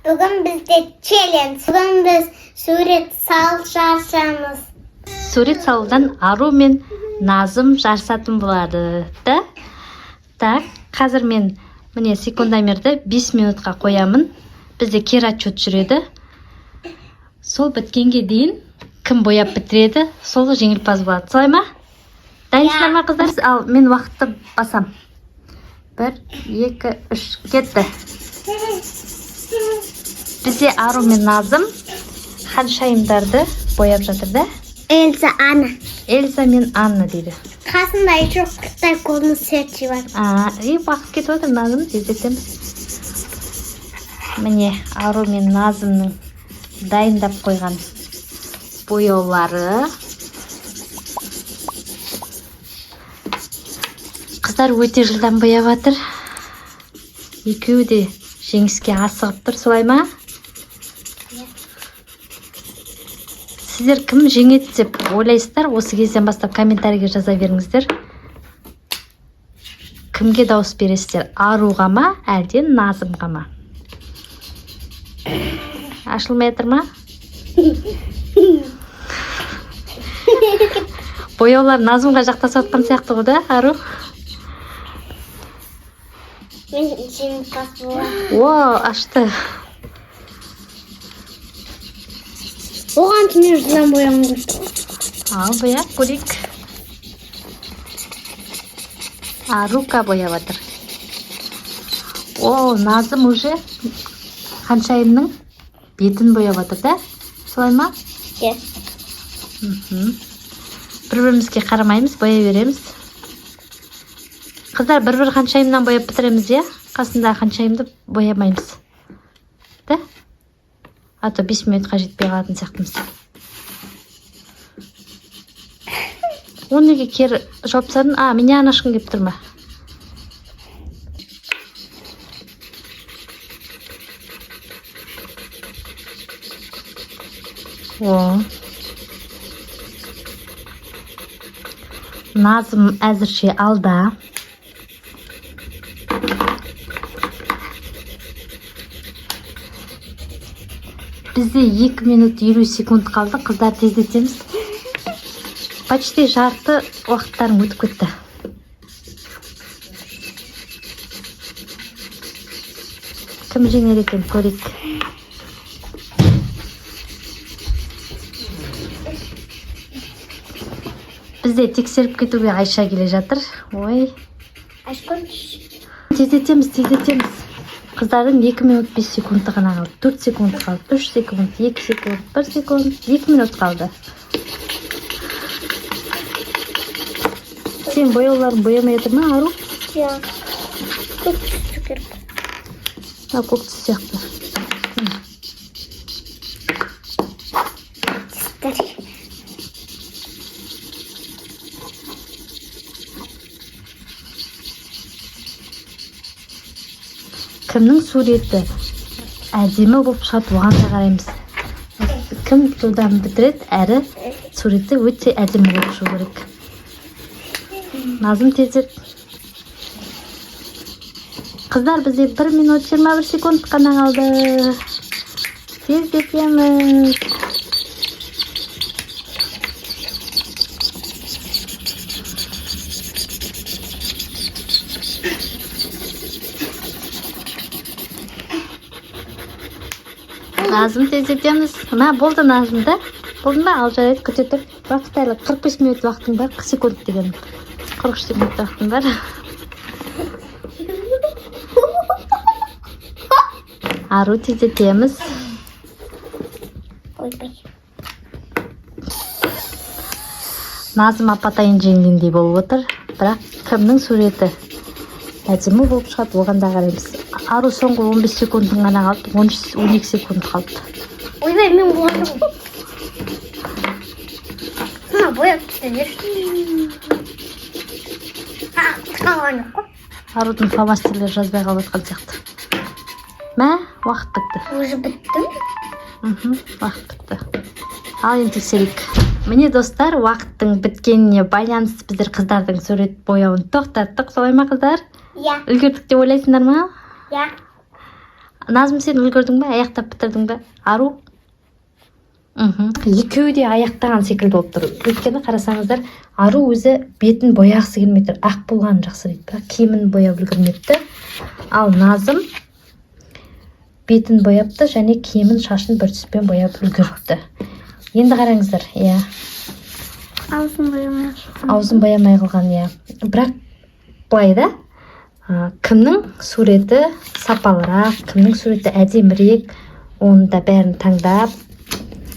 Бүгін бізде челлендж. Бүгін біз сурет салып жарысамыз. Сурет салудан Ару мен Назым жарысатын болады да. Так, қазір мен міне секундомерді 5 минутқа қоямын. Бізде кері отчет жүреді. Сол біткенге дейін кім бояп бітіреді, сол жеңімпаз болады. Солай ма? Дайынсыздар ма, қыздар? Ал мен уақытты басам. 1, 2, 3, кетті. Бізде Ару мен Назым ханшайымдарды бояп жатыр да. Эльза, Анна. Эльза мен Анна дейді. Қасында еще қытай қолының серчі бар. А, и уақыт кетіп жатыр, Назым, тездетеміз. Міне, Ару мен Назымның дайындап қойған бояулары. Қыздар өте жылдам бояп жатыр. Екеуі де жеңіске асығып тұр, солай ма? Сіздер кім жеңеді деп ойлайсыздар? Осы кезден бастап комментарийге жаза беріңіздер. Кімге дауыс бересіздер? Аруға ма, әлде Назымға ма? Ашылмай жатыр ма? Бояулар Назымға жақтасып жатқан сияқты ғой да, Ару? Мен жеңімпаз боламын. О, ашты. Оған мен жылдам бояғым келді. Ал бояп көрейік. Арука бояп жатыр. О, Назым уже ханшайымның бетін бояп жатыр да? Солай ма? Иә. Мхм. Бір-бірімізге қарамаймыз, бояй береміз. Қыздар, бір-бір ханшайымнан бояп бітіреміз, иә? Қасындағы ханшайымды боямаймыз. Да? А то 5 минутқа жетпей қалатын сияқтымыз. Оны неге кері жауып тастадың? А, меня ашқың келіп тұр ма? О. Назым әзірше алда. Бізде 2 минут 50 секунд қалды. Қыздар, тездетеміз. Почти жарты уақыттарың өтіп кетті. Кім жеңер екен, көрейік. Бізде тексеріп кетуге Айша келе жатыр. Ой, Ашқын. тездетеміз, тездетеміз. Қыздардың 2 минут 5 секунды ғана қалды. 4 секунд қалды, 3 секунд, 2 секунд, 1 секунд, 2 минут қалды. Сен бояуларын боямай жатыр ма, Ару? Иә. Көк түсі керек. Мына көк түс сияқты. Түстер. Кімнің суреті әдемі болып шығады, оған да қараймыз. Кім жылдам бітіреді, әрі суреті өте әдемі болып шығу керек. Назым, тездет. Қыздар, бізде 1 минут 21 секунд қана қалды. Тездетеміз. Назым, тездетеміз. Мына болды, Назым, да? Болды ма? Ал жарайды, күте тұр. Уақыт әлі 45 минут уақытың бар. Секунд деген. 43 секунд уақытың бар. Ару, тездетеміз. Ойбай. Назым апатайын жеңгендей болып отыр. Бірақ кімнің суреті әдемі болып шығады, оған да қараймыз. Ару, соңғы 15 секундың ғана қалды. 13, 12 секунд қалды. Ойбай, мен болған жоқпын. Мына бояп түсті берші. А, қалған жоқ қой. Арудың фломастерлері жазбай қалып жатқан сияқты. Мә, уақыт бітті. Уже бітті ме? Мхм, уақыт бітті. Ал енді тексерейік. Міне, достар, уақыттың біткеніне байланысты біздер қыздардың сурет бояуын тоқтаттық. Солай ма, қыздар? Иә. Үлгердік деп ойлайсыңдар ма? Иә. Назым, сен үлгердің бе, аяқтап бітірдің бе? Ару? Екеуі де аяқтаған секілді болып тұр, өйткені қарасаңыздар, Ару өзі бетін бояғысы келмей тұр, ақ болғаны жақсы дейді, бірақ киімін бояп үлгермепті. Ал Назым бетін бояпты және киімін, шашын бір түспен бояп үлгеріпті. Енді қараңыздар, иә. Аузын боямай. Аузын боямай қалған, иә. Бірақ былай да, кімнің суреті сапалырақ, кімнің суреті әдемірек, оны да бәрін таңдап,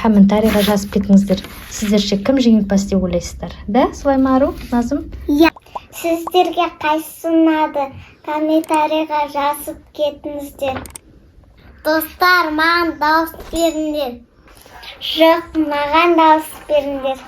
комментарийға жазып кетіңіздер. Сіздерше, кім жеңімпаз деп ойлайсыздар да? Солай ма, Ару, Назым? Иә. Сіздерге қайсысы ұнады? Комментарийға жазып кетіңіздер. Достар, маған дауыс беріңдер. Жоқ, маған дауыс беріңдер.